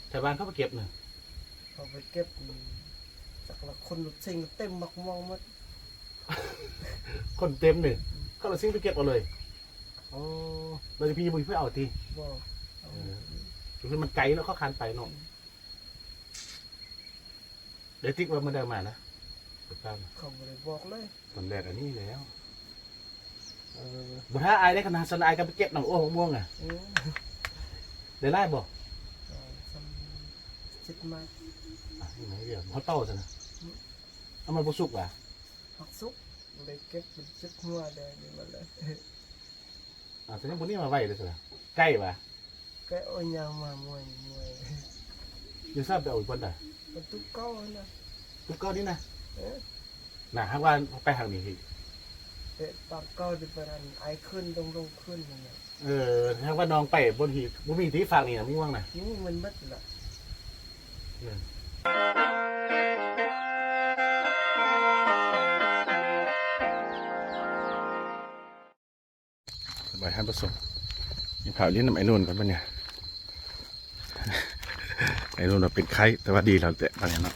ແຖວບ້ານເຂົາໄປເກັບນະ? ເຂົາໄປເກັບ ຈັກລະຄົນລົດເຊັງເຕັມໝາກມ່ວງໝົດ. ຄົນເຕັມນີ້ ເຂົາລະຊິງໄປເກັບເອົາເລີຍ. ໂອ້ ແລ້ວຢູ່ພີ້ບໍ່ມີໃຜເອົາຕິ? ບໍ່. ເອີ ຄືມັນໄກເນາະ ເຂົາຄານໄປເນາະ. ໄດ້ຕິກວ່າມື້ໃດມານະ? ເຂົາບໍ່ໄດ້ບອກເລີຍ. ຕອນແລກອັນນີ້ແລ້ວ. ເອີ ບໍ່ຖ້າອ້າຍໄດ້ ຄັນຊັ້ນອ້າຍກໍໄປເກັບນຳ. ໂອ້ ໝາກມ່ວງນະ. ເອີ ໄດ້ຫຼາຍບໍ່? ເອີ ສ່ຳເຈັດໝາກ. ອ່ະ ນີ້ໜ້ອຍດຽວ ຮອດເປົ້າຊັ້ນນະ. ເອົາ ມັນບໍ່ສຸກຫວາ? ຫາກສຸກ ໄດ້ເກັບເປັນເຈັດຫົວແດ່ນີ້ໝົດເລີຍ. ອ່າ ແຕ່ຍັງບໍ່ນີ້ມາໄວເດ້ຊັ້ນນະ. ໃກ້ຫວາ? ໃກ້. ໂອ້ຍ ຍ່າງມາມວຍໆ. ຢູ່ໃສ ໄປເອົາຢູ່ບ່ອນໃດ? ປະຕູເກົ່າຫັ້ນນະ. ປະຕູເກົ່ານີ້ນະ? ເອີ ນະ ຫາກວ່າໄປທາງນີ້ ເອີ ປາກເກົ່າທີ່ເພິ່ນ ອັນ ອ້າຍຂຶ້ນ ລົງໆ ຂຶ້ນນັ້ນນະ. ເອີ ຫາກວ່ານ້ອງໄປບ່ອນທີ່ບໍ່ມີຕິ ຟາກນີ້ນະ ມ່ວງນະ. ນີ້ມັນໝົດລະ. ເອີ ສະບາຍທ່ານຜູ້ຊົມ ກິນເຂົ້າຫຼິ້ນນຳໄອ້ໜູນກ່ອນບັດນີ້. ໄອ້ໜູນວ່າເປັນໄຂ້ ແຕ່ວ່າດີແລ້ວແຕ່ບັດນີ້ເນາະ.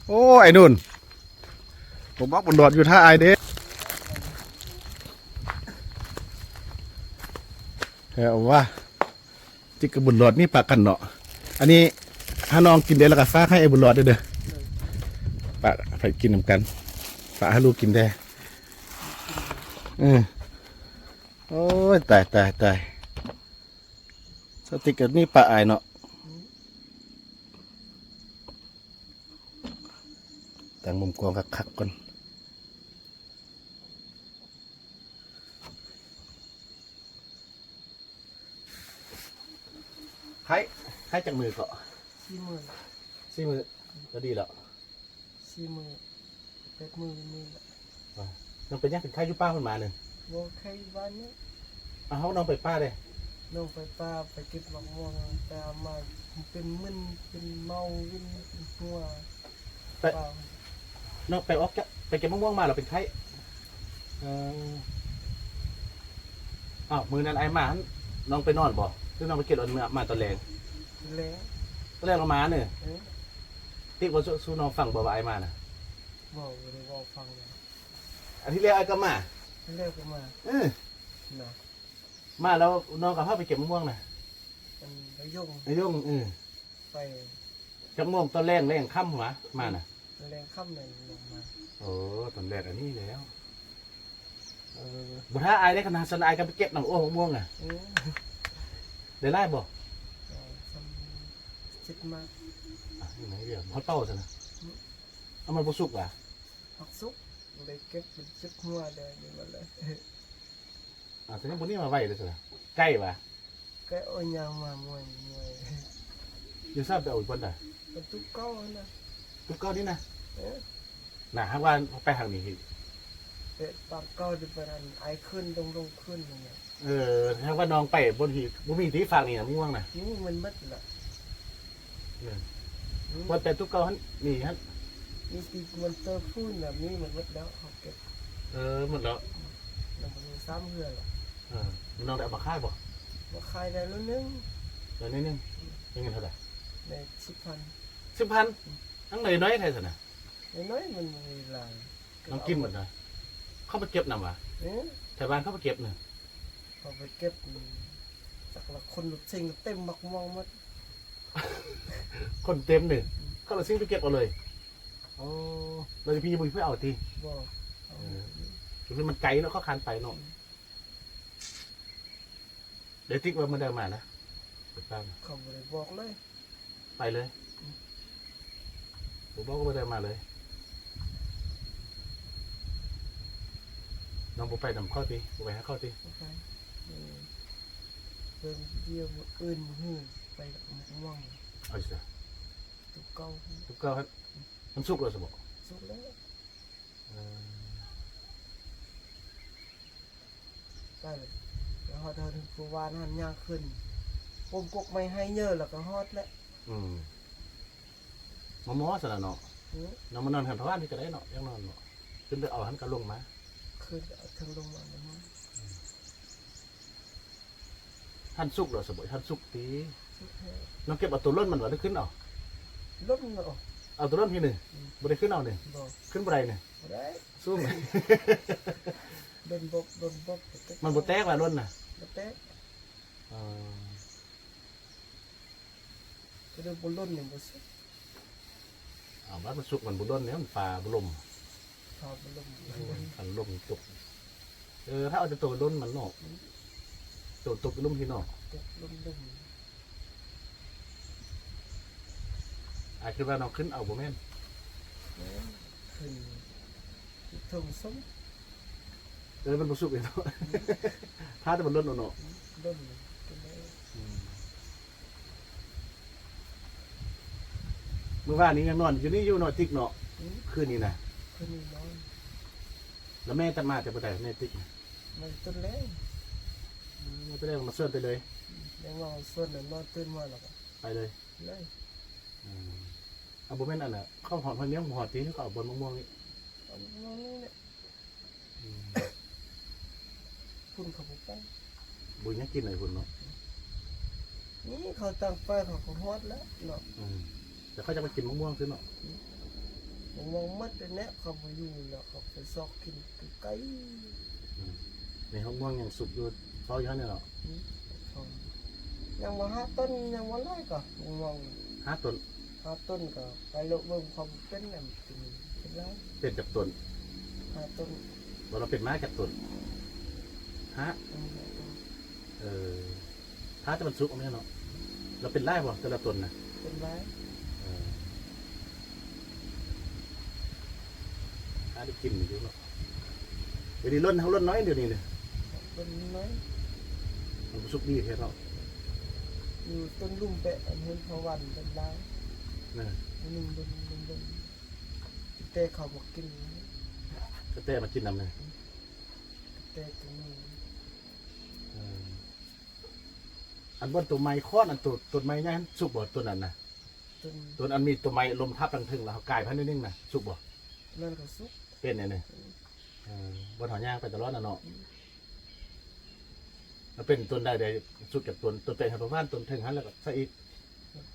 ໂອ້ ໄອ້ໜູນ ບໍ່ບອກບຸນຫຼອດຢູ່ຖ້າອ້າຍເດ້. ແທ້ວ່າ ຕິກກັບບຸນຫຼອດນີ້ປະກັນເນາະ. ອັນນີ້ຫານ້ອງກິນເດ້ ແລ້ວກໍຝາກໃຫ້ໄອ້ບຸນຫຼອດເດີ. ໂດຍ. ປະໃຫ້ກິນນຳກັນ ຝາກໃຫ້ລູກກິນແດ່. ເອີ ໂອ້ຍ ຕາຍ ຕາຍ ຕາຍ. ສະຕິກກັບນີ້ປະອ້າຍເນາະ. ຕັ້ງມຸມກ້ອງຄັກໆ ກ່ອນ. ໄຂ້ ໄຂ້ຈັກມື້ເກາະ? ສີ່ມື້. ສີ່ມື້ ກໍດີແລ້ວ. ສີ່ມື້ ແປດມື້ນີ້ແຫຼະ. ນ້ອງເປັນຫຍັງ ເປັນໄຂ້ຢູ່ປ່າເພິ່ນມານີ້? ບໍ່ ໄຂ້ຢູ່ບ້ານນີ້. ເອົາ ນ້ອງໄປປ່າເດ້? ນ້ອງໄປປ່າ ໄປເກັບໝາກມ່ວງ ແຕ່ມາເປັນມຶນ ເປັນເມົາ ວິນ ເປັນຫົວ. ໄປ ນ້ອງໄປອອກຈາກ ໄປເກັບໝາກມ່ວງມາແລ້ວເປັນໄຂ້. ເອີ ອ້າວ ມື້ນັ້ນອ້າຍມາຫັ້ນ ນ້ອງໄປນອນບໍ່ ຫຼືນ້ອງໄປເກັບ ມາຕອນແລງ? ຕອນແລງ. ຕອນແລງລາວມາເນີ. ເອີ ຕິກເວົ້າສູ່ນ້ອງຟັງບໍ່ວ່າອ້າຍມານະ? ບໍ່ ບໍ່ໄດ້ເວົ້າຟັງເລີຍ. ອາທິດແລ້ວອ້າຍກໍມາ. ອາທິດແລ້ວກໍມາ. ເອີ ນະ ມາແລ້ວນ້ອງກໍພາໄປເກັບໝາກມ່ວງນະ. ອັນນາຍົງ. ນາຍົງ. ເອີ ໄປ. ຈັກໂມງ? ຕອນແລງ ແລງຄ່ຳຫວາມານະ? ຕອນແລງຄ່ຳແລ້ວລົງມາ. ໂອ້ ຕອນແລກອັນນີ້ແລ້ວ. ເອີ ບໍ່ຖ້າອ້າຍໄດ້ ຄັນຊັ້ນອ້າຍກໍໄປເກັບນຳ. ໂອ້ ໝາກມ່ວງນະ. ເອີ ໄດ້ຫຼາຍບໍ່? ເອີ ສ່ຳເຈັດໝາກ. ອ່ະ ນີ້ໜ້ອຍດຽວ ຮອດເປົ້າຊັ້ນນະ. ເອົາ ມັນບໍ່ສຸກຫວາ? ຫາກສຸກ ໄດ້ເກັບເປັນເຈັດຫົວແດ່ນີ້ໝົດເລີຍ. ອ່າ ແຕ່ຍັງບໍ່ນີ້ມາໄວເດ້ຊັ້ນນະ. ໃກ້ຫວາ? ໃກ້. ໂອ້ຍ ຍ່າງມາມວຍໆ. ຢູ່ໃສ ໄປເອົາຢູ່ບ່ອນໃດ? ປະຕູເກົ່າຫັ້ນນະ. ປະຕູເກົ່ານີ້ນະ? ເອີ ນະ ຫາກວ່າໄປທາງນີ້ ເອີ ປາກເກົ່າທີ່ເພິ່ນ ອັນ ອ້າຍຂຶ້ນ ລົງໆ ຂຶ້ນນັ້ນນະ. ເອີ ຫາກວ່ານ້ອງໄປບ່ອນທີ່ບໍ່ມີຕິ ຟາກນີ້ນະ ມ່ວງນະ. ນີ້ມັນໝົດລະ. ເອີ ອືມ ໝົດແຕ່ຕູ້ເກົ່າຫັ້ນ ນີ້ຫັ້ນ ມີຕິກມັນເຕີບພຸ້ນນະ ມີມັນໝົດແລ້ວ ເຮົາເກັບ. ເອີ ໝົດແລ້ວ. ອືມ ຍັງບໍ່ມີສາມເທື່ອລະ. ເອີ ນ້ອງໄດ້ເອົາມາຂາຍບໍ່? ມາຂາຍໄດ້ໂລໜຶ່ງ. ໄດ້ໜ້ອຍໜຶ່ງ. ອືມ ໄດ້ເງິນເທົ່າໃດ? ໄດ້ສິບພັນ. ສິບພັນ? ອືມ ຍັງໄດ້ໜ້ອຍແທ້ຊັ້ນນະ. ນ້ອຍໆ ມັນບໍ່ມີຫຼາຍ. ນ້ອງກິນໝົດນະ. ເຂົາໄປເກັບນຳຫວາ? ເອີ ແຖວບ້ານເຂົາໄປເກັບນະ. ເຂົາໄປເກັບ ຈັກລະຄົນລົດເຊັງເຕັມໝາກມ່ວງໝົດ. ຄົນເຕັມນີ້ ອືມ ເຂົາລະຊິງໄປເກັບເອົາເລີຍ. ໂອ້ ລະຢູ່ພີ້ບໍ່ມີໃຜເອົາຕິ? ບໍ່. ເອີ ຄືມັນໄກເນາະ ເຂົາຄານໄປເນາະ. ອືມ ໄດ້ຕິກວ່າມື້ໃດມານະ? ເຂົາບໍ່ໄດ້ບອກເລີຍ. ໄປເລີຍ. ອືມ ບໍ່ບອກກໍບໍ່ໄດ້ມາເລີຍ. ນ້ອງບໍ່ໄປນຳເຂົາຕິ? ບໍ່ໄປຫາເຂົາຕິ? ບໍ່ໄປ. ເອີ ເບິ່ງດຽວມື້ອື່ນມື້ຮືໄປກັບໝາກມ່ວງ. ເອົາຢູ່ໃສ? ຕູເກົ່າ. ຕູເກົ່າຫັ້ນ. ອືມ ມັນສຸກແລ້ວຊະບໍ? ສຸກແລ້ວ. ເອີ ໄປ ໄປຮອດ ຮອດພູວານຫັ້ນ ຍ່າງຂຶ້ນ ປົມກົກໄມ້ໄຮເຍີ ແລ້ວກໍຮອດແຫຼະ. ອືມ ໝໍໆ ຊັ້ນລະເນາະ. ອືມ ນອນມານອນເຮືອນພະວານນີ້ກໍໄດ້ເນາະ ຢາກນອນເນາະ. ຂຶ້ນໄປເອົາຫັ້ນກໍລົງມາ ຂຶ້ນເອົາເທິງລົງມາ. ອືມ ທັນສຸກແລ້ວຊະບໍ່ ທັນສຸກຕິ. ນ້ອງເກັບເອົາໂຕລົ້ນມັນບໍ່ ຫຼືຂຶ້ນເອົາ? ລົ້ນເນາະ. ເອົາໂຕລົ້ນພີ້ນີ້. ອືມ ບໍ່ໄດ້ຂຶ້ນເອົານີ້. ບໍ່. ຂຶ້ນບໍ່ໄດ້ນີ້. ບໍ່ໄດ້. ສູງ. ລົ້ນບົກ ລົ້ນບົກ. ມັນບໍ່ແຕກວ່າລົ້ນນະ? ບໍ່ແຕກ. ເອີ ກໍໄດ້ບໍ່ລົ້ນນີ້ບໍ່ສຸກ. ອ້າວ ມັນບໍ່ສຸກ ມັນບໍ່ລົ້ນແລ້ວ ມັນຟ້າບໍ່ລົມ. ຟ້າບໍ່ລົມ. ອືມ ຄັນລົມຕົກ. ເອີ ຖ້າເອົາແຕ່ໂຕລົ້ນມັນເນາະ. ອືມ ໂຕຕົກລຸ່ມພີ້ເນາະ. ຕົກລຸ່ມ. ອ້າຍຄິດວ່ານ້ອງຂຶ້ນເອົາບໍ່ແມ່ນ? ແມ່ນ ຂຶ້ນ ເທິງຊຸມ. ເອີ ມັນບໍ່ສຸກເດເນາະ. ອືມ ຖ້າແຕ່ມັນຫຼົ່ນເອົາເນາະ. ອືມ ຫຼົ່ນ. ອືມ ມື້ວານນີ້ຍັງນອນຢູ່ນີ້ຢູ່ເນາະ ຕິກເນາະ. ອືມ ຄືນນີ້ນະ. ຄືນນີ້ນອນ. ແລ້ວແມ່ຕັດມາແຕ່ບໍ່ໄດ້ ແມ່ຕິກນະ? ມາຕອນແລງ. ອືມ ມາຕອນແລງ ມາສວນໄປເລີຍ. ອືມ ແລງມາສວນ ນອນຕື່ນມາແລ້ວກໍໄປເລີຍ. ເລີຍ. ອືມ ເອົາ ບໍ່ແມ່ນອັນນ່າ ເຂົາຮອດຫ້ວຍມຽງບໍ່ຮອດຕິ ເຂົາເອົາບ່ອນໝາກມ່ວງນີ້? ເອົາໝາກມ່ວງນີ້ແຫຼະ. ອືມ ພຸ້ນເຂົາບໍ່ໄປ. ບໍ່ມີຫຍັງກິນໃນພຸ້ນເນາະ. ນີ້ເຂົາຕັ້ງໄຟເຂົາກໍຮອດແລ້ວເນາະ. ອືມ ແຕ່ເຂົາຢາກໄປກິນໝາກມ່ວງຊື່ເນາະ. ອືມ ໝາກມ່ວງໝົດແລ້ວ ເຂົາບໍ່ຢູ່ແລ້ວ ເຂົາໄປຊອກກິນໄກໆ. ອືມ ໃນໝາກມ່ວງຍັງສຸກຢູ່ ເຝົ້າຢູ່ຫັ້ນແຫຼະເນາະ. ອືມ ເຝົ້າ ຍັງບໍ່ຫ້າຕົ້ນ ຍັງບໍ່ຫຼາຍກໍໝາກມ່ວງ. ຫ້າຕົ້ນ. ຫ້າຕົ້ນກໍໄປເລາະເບິ່ງຄວາມເປັນ ອັນເປັນ ເປັນຫຼາຍ. ເປັນຈັກຕົ້ນ? ຫ້າຕົ້ນ. ບໍ່ ລາວເປັນມາຈັກຕົ້ນ? ຫ້າ. ອືມ ຫ້າຕົ້ນ. ເອີ ຖ້າແຕ່ມັນສຸກແມ່ນເນາະ. ລາວເປັນຫຼາຍບໍ່ແຕ່ລະຕົ້ນນະ? ເປັນຫຼາຍ. ເອີ ຖ້າໄດ້ກິນຢູ່ເນາະ. ດຽວນີ້ຫຼົ່ນ ເຮົາຫຼົ່ນໜ້ອຍດຽວນີ້ນະ. ຫຼົ່ນໜ້ອຍ. ມັນບໍ່ສຸກດີແທ້ເນາະ. ຢູ່ຕົ້ນລຸ່ມແປະ ອັນເຫັນເຂົາຫວ່ານເປັນລາວ. ເອີ ໜຶ່ງດົນ ໜຶ່ງດົນ ແຕ່ເຂົາບໍ່ກິນ. ກະແຕມາກິນນຳນະ. ອືມ ກະແຕຕົວໜຶ່ງ. ເອີ ອັນບ່ອນຕົວໄມ້ຄ້ອນ ອັນຕົວ ຕົ້ນໄມ້ໃຫຍ່ຫັ້ນສຸກບໍ່? ຕົ້ນນັ້ນນະ. ຕົ້ນ ຕົ້ນອັນມີຕົ້ນໄມ້ລົ້ມທັບທາງເທິງ ແລ້ວເຮົາກາຍໄປໜ້ອຍໜຶ່ງນະ ສຸກບໍ່? ນັ້ນກໍສຸກ. ເປັນແນວນີ້. ອືມ ເອີ ບ່ອນເຮົາຍ່າງໄປຕະຫຼອດນະເນາະ. ອືມ ແລ້ວເປັນຕົ້ນໃດໄດ້ສຸກຈາກຕົ້ນ ຕົ້ນແປະຫັ້ນປະມານຕົ້ນເທິງຫັ້ນ ແລ້ວກໍໃສ່ອີກ. ອືມ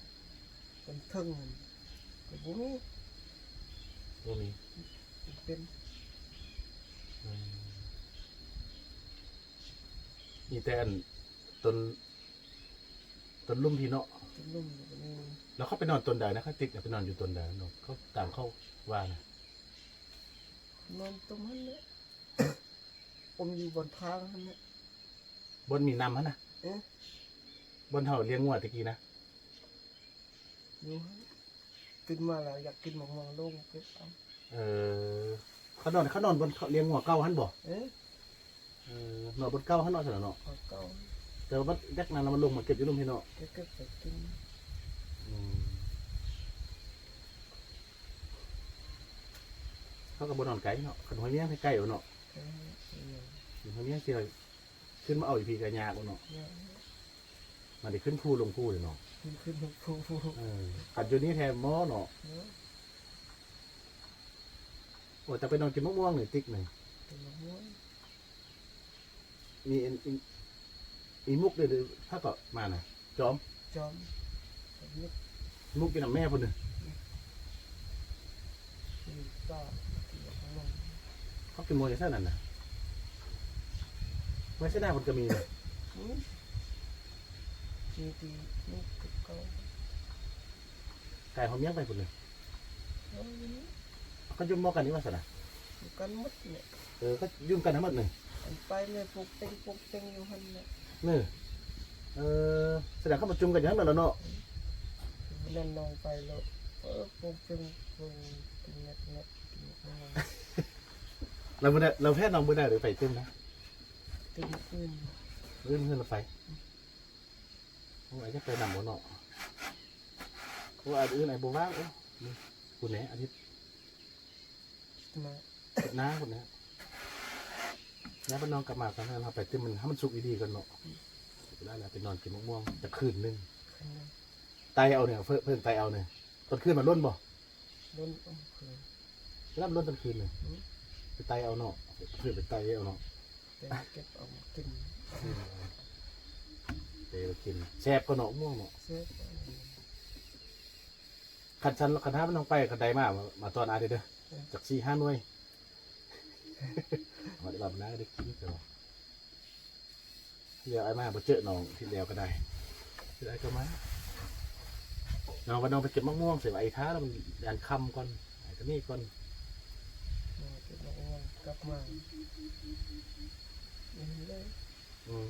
ຕົ້ນເທິງຫັ້ນກໍບໍ່ມີ. ບໍ່ມີ. ເປັນ ອືມ ມີແຕ່ອັນຕົ້ນ ຕົ້ນລຸ່ມພີ້ເນາະ. ຕົ້ນລຸ່ມກໍມີ. ແລ້ວເຂົາໄປນອນຕົ້ນໃດນະ? ເຂົາຕິກໄປນອນຢູ່ຕົ້ນໃດເນາະ? ເຂົາ ຕາມເຂົາວ່ານະ. ນອນຕົມຫັ້ນແຫຼະ. ອົມຢູ່ບ່ອນທາງຫັ້ນແຫຼະ. ບ່ອນມີນ້ຳຫັ້ນນະ? ເອີ ບ່ອນເຮົາລ້ຽງງົວແຕ່ກີ້ນະ. ຢູ່ຫັ້ນ ຕື່ນມາແລ້ວຢາກກິນໝາກມ່ວງ ລົງເກັບເອົາ. ເອີ ເຂົານອນ ເຂົານອນບ່ອນເຂົາລ້ຽງງົວເກົ່າຫັ້ນບໍ່? ເອີ ເອີ ນອນບ່ອນເກົ່າຫັ້ນເນາະ ຊັ້ນເນາະ. ບ່ອນເກົ່າ. ແຕ່ວ່າມັນຢາກນັ້ນລະ ມັນລົງມາເກັບຢູ່ລຸ່ມພີ້ເນາະ. ເກັບ ເກັບໄປກິນ. ອືມ ເຮົາກໍບໍ່ນອນໄກເນາະ ຄັນຫ້ວຍມຽງໃກ້ໆເນາະ. ເອີ ຫ້ວຍມຽງຊິ ຂຶ້ນມາເອົາຢູ່ພີ້ກໍຍາກເນາະ. ຍາກ. ມັນໄດ້ຂຶ້ນພູລົງພູເດເນາະ. ຂຶ້ນ ຂຶ້ນພູ. ເອີ ຄັນຢູ່ນີ້ແທ້ໝໍເນາະ. ເອີ ໂອ້ ຈະໄປນອນກິນໝາກມ່ວງນີ້ ຕິກນີ້. ກິນໝາກມ່ວງ. ມີ ອີ ອີມຸກເດ້ ພາກໍມານະ. ຈອມ ຈອມ ມຸກຢູ່ນຳແມ່ພຸ້ນນະ. ອືມ ເຂົາກິນໝູຢູ່ໃສນັ້ນນະ? ໄວ້ໃສນາເພິ່ນກໍມີນະ. ອືມ ມີທີ່ໝູກເກົ່າ. ກາຍຫົວມຽງໄປພຸ້ນນະ. ເອີ ເຂົາຢູ່ໝໍ້ກັນນີ້ວ່າຊັ້ນນະ. ຢູ່ກັນໝົດນີ້. ເອີ ເຂົາຢູ່ກັນທັງໝົດນີ້. ອັນໄປແມ່ປົກເຕັງປົກເຕັງຢູ່ຫັ້ນແຫຼະ. ເອີ ສະແດງເຂົາມາຈຸມກັນຢູ່ຫັ້ນໝົດແລ້ວເນາະ. ອືມ ມື້ນັ້ນນ້ອງໄປແລ້ວ ເອີ ປົກເຕັງປົກເຕັງ ກິນແງບໆ ກິນແງບໆ. ແລ້ວມື້ໃດ ແລ້ວແພ້ນ້ອງມື້ໃດໄປຕື່ມນະ? ຕື່ມອື່ນ ອື່ນເຮືອນລະໄປ. ໂອ້ ອາດຈະໄປນຳບໍ່ເນາະ. ໂອ້ ອາດອື່ນອາດບໍ່ວ່າງ. ໂອ້ ນີ້ພຸ້ນແຫຼະ ອາທິດໜ້າ ອາທິດໜ້າພຸ້ນແຫຼະ. ຍາມເພິ່ນນ້ອງກັບມາຕອນນັ້ນ ເຮົາໄປຕື່ມມັນໃຫ້ມັນສຸກອີ່ຫຼີກ່ອນເນາະ. ອືມ ໄດ້ແລ້ວ ໄປນອນກິນໝາກມ່ວງຈັກຄືນໜຶ່ງ. ຄືນໜຶ່ງ ໄຕ່ເອົານີ້ ເພິ່ນ ເພິ່ນໄຕ່ເອົານີ້. ຕອນຄືນມັນຫຼົ່ນບໍ່? ຫຼົ່ນ ເອີ ຄືນ ລຳຫຼົ່ນຕອນຄືນນີ້. ອືມ ໄປໄຕ່ເອົາເນາະ ເພິ່ນໄປໄຕ່ເອົາເນາະ. ແຕ່ເກັບເອົາມາກິນ. ອືມ ໄປກິນແຊບກວ່າເນາະ ມ່ວງເນາະ. ແຊບ ຄັນຊັ້ນ ຄັນຖ້າມັນຕ້ອງໄປ ຄັນໄດ້ມາ ມາຕອນອ້າຍເດີ ເອີ ຈັກສີ່ຫ້າໜ່ວຍ ເອົາມາໄດ້ ບາບນາກໍໄດ້ກິນ ແຕ່ວ່າ ດຽວອ້າຍມາບໍ່ເຈີນ້ອງ ທິດແລ້ວກໍໄດ້ ທິດອ້າຍກໍມາ ນ້ອງວ່ານ້ອງໄປເກັບໝາກມ່ວງ ເສຍວ່າໄອ້ທ້າແລ້ວ ມັນຢ້ານຄ່ຳກ່ອນ ອ້າຍກໍໜີກ່ອນ ເກັບໝາກມ່ວງກັບມາ ອືມ ອືມ.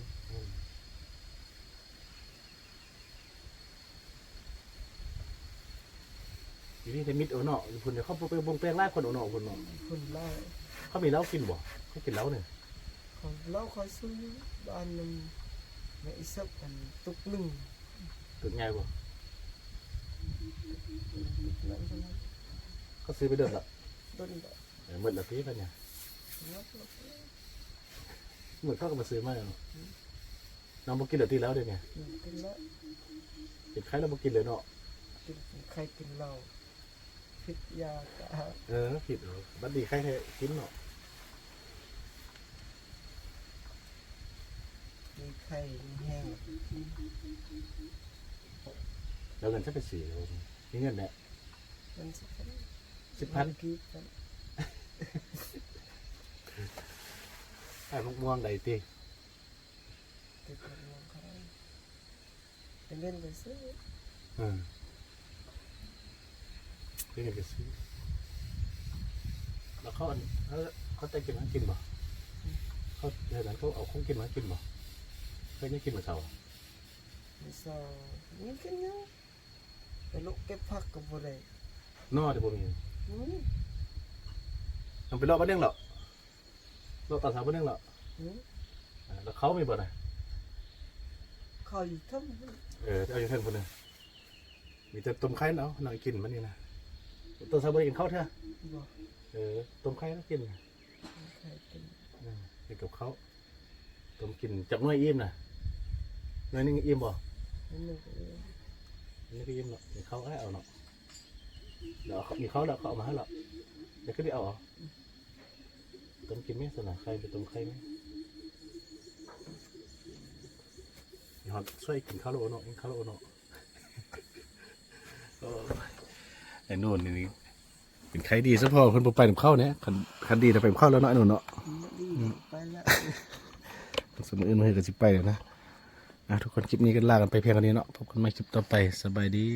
ຢູ່ນີ້ແຕ່ມິດເອົາເນາະ ຢູ່ພຸ້ນເຂົາບໍ່ໄປບົງແປງຫຼາຍຄົນເອົາເນາະ ພຸ້ນເນາະ ຄົນຫຼາຍ ເຂົາມີເຫຼົ້າກິນບໍ່? ເຂົາກິນເຫຼົ້ານີ້ ເຂົາເຫຼົ້າເຂົາຊື້ຢູ່ບ້ານນັ້ນ ແມ່ອີເສິບ ອັນຕຸກໜຶ່ງ ຕຸກໃຫຍ່ບໍ່? ເຂົາຊື້ໄປດົນລະ ດົນລະ ເອີ ໝົດລະຕິບັດນີ້ ໝົດລະ ໝົດເຂົາກໍມາຊື້ໃໝ່ເນາະ ອືມ. ນ້ອງບໍ່ກິນແລ້ວຕິເຫຼົ້າດຽວນີ້? ອືມ ກິນແລ້ວ ເປັນໄຂ້ແລ້ວບໍ່ກິນເລີຍເນາະ? ກິນ ກິນໄຂ້ກິນເຫຼົ້າ ພິດຢາກະ ເອີ ຜິດເອີ ບັດດີໄຂ້ແທ້ກິນເນາະ ມີໄຂ້ມີແຮງ ແລ້ວເງິນຈະໄປຊື້ ມີເງິນແດ່? ເງິນສິບພັນ ສິບພັນ ກີບ ຂາຍໝາກມ່ວງໄດ້ຕິ? ເກັບໝາກມ່ວງຂາຍ ເປັນເງິນກໍຊື້ ເອີ ເປັນເງິນກໍຊື້ ແລ້ວເຂົາ ເຂົາ ເຂົາແຕ່ງກິນມາກິນບໍ່? ເຂົາເຮັດນັ້ນ ເຂົາເອົາຂອງກິນມາກິນບໍ່? ເຂົາຍັງກິນມື້ເຊົ້າ ມື້ເຊົ້າຍັງກິນຢູ່ ໄປເລາະເກັບຜັກກໍບໍ່ໄດ້ເນາະ ທີ່ບໍ່ມີ ອືມ ຕ້ອງໄປເລາະບາດໜຶ່ງເລາະ ເລາະຕອນເຊົ້າບາດໜຶ່ງເລາະ ອືມ ເອີ ແລ້ວເຂົ້າມີບໍ່ນະ? ເຂົ້າຢູ່ເທິງ ເອີ ເອົາຢູ່ເທິງພຸ້ນນະ ມີແຕ່ຕົ້ມໄຂ່ເອົາ ນ້ອງກິນມື້ນີ້ນະ ຕອນເຊົ້າບໍ່ໄດ້ກິນເຂົ້າເທື່ອ ບໍ່ ເອີ ຕົ້ມໄຂ່ເອົາກິນ ໄຂ່ກິນ ເອີ ກິນກັບເຂົ້າ ຕົ້ມກິນຈັກໜ່ວຍອີ່ມນະ? ໜ່ວຍໜຶ່ງອີ່ມບໍ່? ໜ່ວຍໜຶ່ງກໍອີ່ມ ໜ່ວຍໜຶ່ງກໍອີ່ມເນາະ ກິນເຂົ້າອ້າຍເອົາເນາະ ດຽວເອົາ ມີເຂົ້າແລ້ວເຂົາເອົາມາໃຫ້ລະ ດຽວຄືໄດ້ເອົາ ອືມ ຕົ້ມກິນແມະຊັ້ນນະ ໄຂ່ໄປຕົ້ມໄຂ່ແມະ ຮອດຊ່ວຍກິນເຂົ້າແລ້ວເນາະ ກິນເຂົ້າແລ້ວເນາະ ໂອ້ຍ ໄອ້ໜູນນີ້ ເປັນໄຂ້ດີສະເພາະເພິ່ນບໍ່ໄປນຳເຂົາແນ່ ຄັນ ຄັນດີແລ້ວໄປນຳເຂົາແລ້ວເນາະ ໄອ້ໜູນເນາະ ອືມ ໄປແລ້ວ ມື້ອື່ນເພິ່ນກໍຊິໄປແລ້ວນະ ອ່ະ ທຸກຄົນ ຄລິບນີ້ກໍລາກັນໄປພຽງເທົ່ານີ້ເນາະ ພົບກັນໃໝ່ຄລິບຕໍ່ໄປ ສະບາຍດີ.